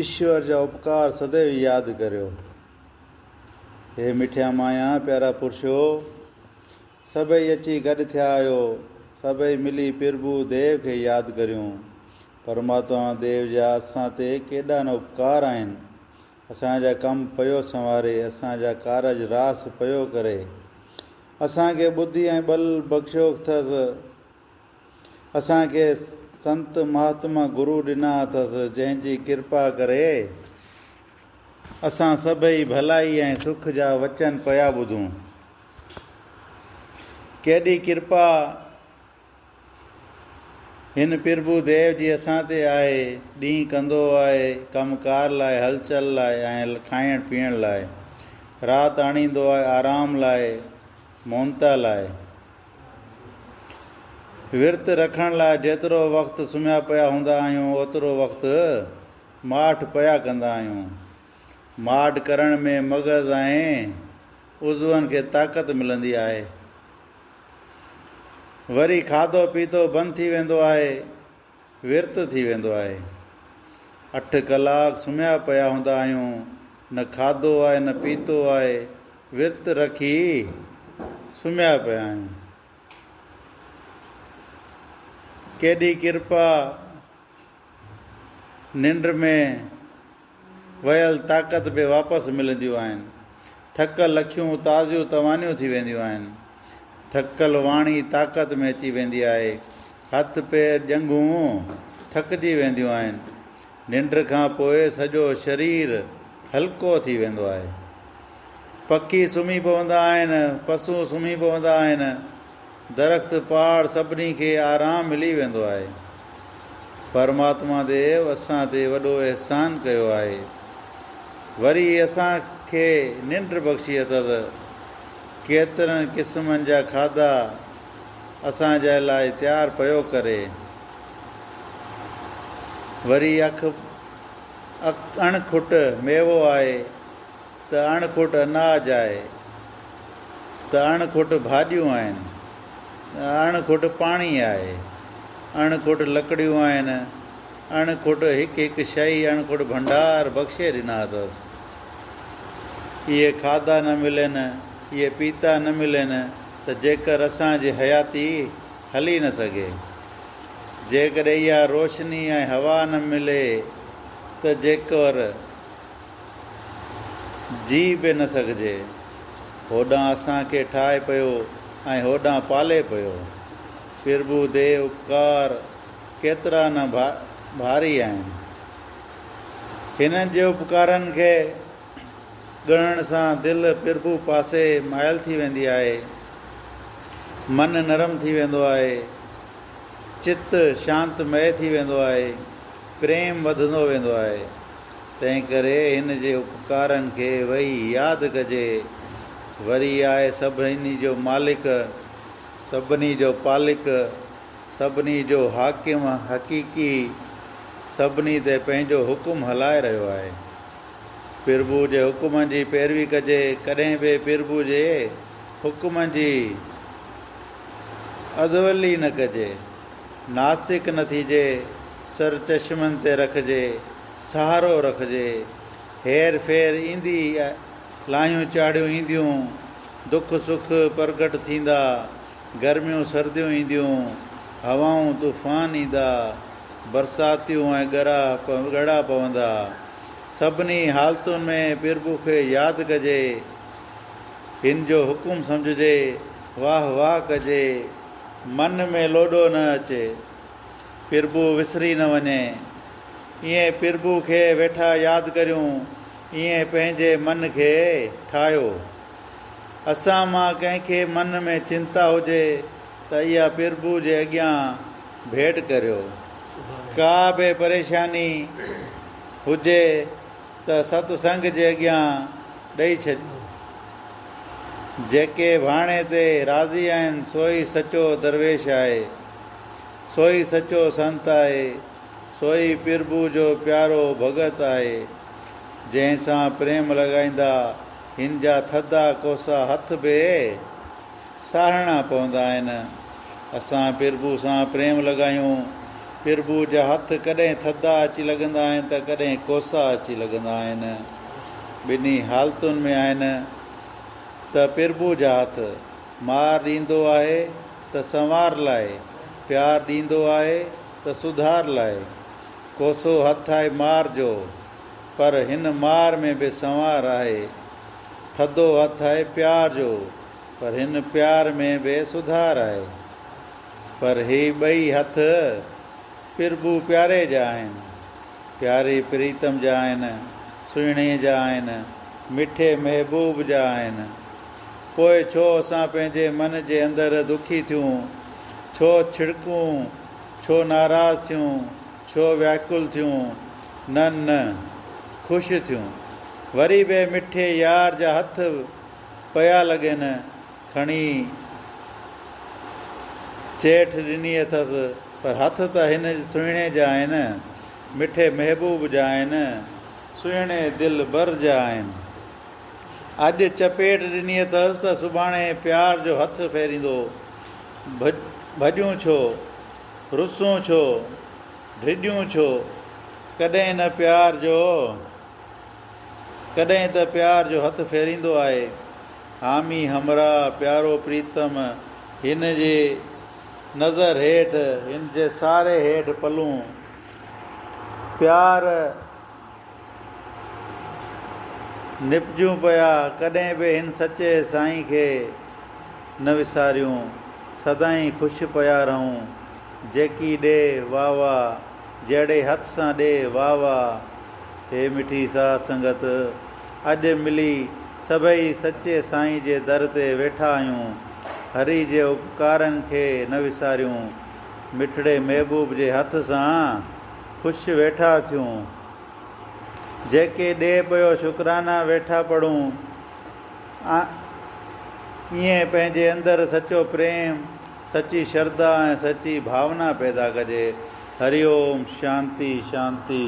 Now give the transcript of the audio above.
ايشور جا اپڪار سديو ياد ڪريو. هي مٺيا مايا، پيارا پرشو! سڀئي اچي گڏ ٿيا آهيو، سڀئي ملي پرڀو ديو کي ياد ڪريون. پرماتما ديو جا اسان تي ڪيڏا نه اپڪار آهن. اسان جا ڪم پيو سنواري، اسان جا ڪارج راس پيو ڪري. اسان کي ٻڌي ۽ ٻل بخشيو اٿس. اسان کي سنت مهاتما گرو ڏنا اٿس، جنهن جي ڪرپا ڪري اسان سڀئي ڀلائي ۽ سک جا وچن پيا ٻڌون. ڪيڏي ڪرپا هن پرڀو ديو جي اسان تي آهي. ڏينهن ڪندو آهي ڪم ڪار لاء، هلچل لاء ۽ کائڻ پيئڻ لاء. رات آڻيندو آهي آرام لاء، مونتا لاء. ورت رکڻ لاء جيترو وقت سمهيا پيا هوندا آهيون، اوترو وقت ماٺ پيا ڪندا آهيون. ماٺ ڪرڻ ۾ مغز ۽ عضون کي طاقت ملندي آهي. وري کاڌو پيتو بند ٿي ويندو آهي، ورت ٿي ويندو آهي. اٺ ڪلاڪ سمهيا پيا هوندا آهيون، نه کاڌو آهي نه پيتو آهي، ورت رکي سمهيا پيا آهيون. ڪيڏي ڪرپا ننڊ ۾ ويل طاقت به واپس ملنديون آهن. ٿڪل اکيون تازيون توانيون ٿي وينديون آهن. ٿڪل واڻي طاقت ۾ اچي ويندي آهي. هٿ پير ڄنگهون ٿڪجي وينديون آهن. ننڊ کان پوء سڄو شرير هلڪو ٿي ويندو آهي. پکي سمهي پوندا آهن، پسون سمهي پوندا آهن. درخت پهاڙ سڀني کي آرام ملي ويندو آهي. پرماتما ديو اسان تي وڏو احسان ڪيو آهي. وري اسان کي ننڊ بخشي اٿس. ڪيترن قسمن جا کاڌا اسان جي لاء تيار پيو ڪري. وري اک اڻ کٽ ميوو آهي. ته اڻ کٽ اناج آهي، ته اڻ کٽ ڀاڄيون آهن، ته اڻ کٽ پاڻي آهي، اڻ کٽ لڪڙيون آهن، اڻ کٽ هڪ هڪ شيء اڻ کٽ ڀنڊار بخشي ڏنا اٿس. اهي کاڌا نه ملن، اهي پيتا نه ملن ته جيڪر اسان جي حياتي هلي نه سگهي. جيڪڏهن اها روشني ۽ هوا نه ملي ته جيڪر جي به نه سگهجي. هوڏانهن اسان کي ٺاهي پيو ۽ هوڏانهن پالي پيو. پرڀو ديو اپڪار ڪيترا نه ڀاري آهن. هنن جي اپڪارن کي ڳڻڻ سان دل پرڀو پاسي مائل ٿي ويندي آهي. من نرم ٿي ويندو آهي. چت شانت مئي ٿي ويندو آهي. پريم وڌندو ويندو آهي. تنهنڪري هن جي اپڪارن کي ويهي ياد ڪجي. وري آء سڀني جو مالڪ، سڀني جو پالڪ، سڀني جو حاڪم حقيقي، سڀني تي پنهنجو حڪم هلائي رهيو آهي. پرڀو جي حڪمن جي پيروي ڪجي، ڪڏهن به پرڀو جي حڪمن جي عدولي نه ڪجي. ناستڪ نه ٿيجي، سر چشمن تي رکجي، سهارو رکجي. هير ڦير ايندي، لاهيون چاڙهيون اينديون، دک سک پرگهٽ ٿيندا، گرميون سرديون اينديون، هوائون طوفان ايندا، برساتيون ۽ ڳرا ڳڙا پوندا. سڀني حالتن ۾ پرڀو کي ياد ڪجي، هن جو حڪم سمجهجي، واهه واهه ڪجي. من ۾ لوڏو نه اچي، پرڀو وسري نه وڃي. ائين پرڀو کي ويٺا ياد ڪريون، ائين پنهنجي من کي ٺاهيو. اسان مان ڪنهن کي من ۾ چنتا هجي ته اها پرڀو جي اڳيان ڀيٽ ڪريو. ڪا به پريشاني هجي ته ست سنگ جي اڳيان ڏئي ڇڏيو. جيڪي ڀاڻي تي راضي آهن سوئي سچو درويش آهي، سوئي سچو سنت آهي، سوئي پرڀو جو پيارو ڀڳت آهي. جنهن سان پريم لڳائيندا هن جا ٿڌا ڪوسا هٿ به ساڙڻا پوندا آهن. اسان پرڀو سان پريم لڳايون، پرڀو جا هٿ ڪڏهن ٿڌا اچي لڳندا آهن ته ڪڏهن ڪوسا اچي لڳندا آهن. ٻنهي حالتن ۾ آهن ته پرڀو جا هٿ. مار ڏيندو آهي ته سنوار لاء، پيار ڏيندو آهي ته سڌار لاء. ڪوسو هٿ آهي مار جو، پر هن مار ۾ به سنوار آهي. ٿڌو هٿ آهي پيار جو، پر هن پيار ۾ به سڌار آهي. پر هي ٻئي هٿ پرڀو پياري جا آهن. پياري پريتم جا آهن، سهڻي جا آهن، مٺي محبوب جا آهن. پوء ڇو اسان پنهنجي من جي اندر دکي ٿيون؟ ڇو ڇڙڪون؟ ڇو ناراض ٿيون؟ ڇو وياڪل ٿيون؟ نه نه، خوش ٿيون. وري به مٺي يار جا هٿ پيا لڳين، کڻي چيٺ ڏني اٿس، پر هٿ ته هن سهڻي جا آهن، مٺي محبوب جا آهن، سهڻي دلبر جا آهن. اڄ چپيٽ ڏني اٿس ته سڀاڻي پيار جو هٿ ڦيريندو. ڀڄون ڇو؟ رسون ڇو؟ ڊڄون ڇو؟ ڪڏهن نه پيار جو ڪڏهن ته پيار جو هٿ ڦيريندو آهي. حامي همراهه پيارو پريتم هن جي نظر هيٺ هن جي ساري هيٺ پلون. پيار نپجون پيا، ڪڏهن به هن سچي سائين کي نه وساريون، سدائين خوش پيا رهون، جيڪي ڏي واهه واهه، جهڙي هٿ سان ڏي واهه واهه. هي مٺي ساڌ سنگت، اڄ ملي سڀئي سچي سائين جي در تي ويٺا آهيون، هري جي اپڪارن کي نه وساريون، مٺڙي محبوب جي هٿ سان خوش ويٺا ٿيون. جيڪي ڏي پيو شڪرانا ويٺا پڙهون. ائين پنهنجي اندر سچو پريم، سچي شرڌا ۽ سچي ڀاونا پيدا ڪجي. هري اوم شانتي شانتي.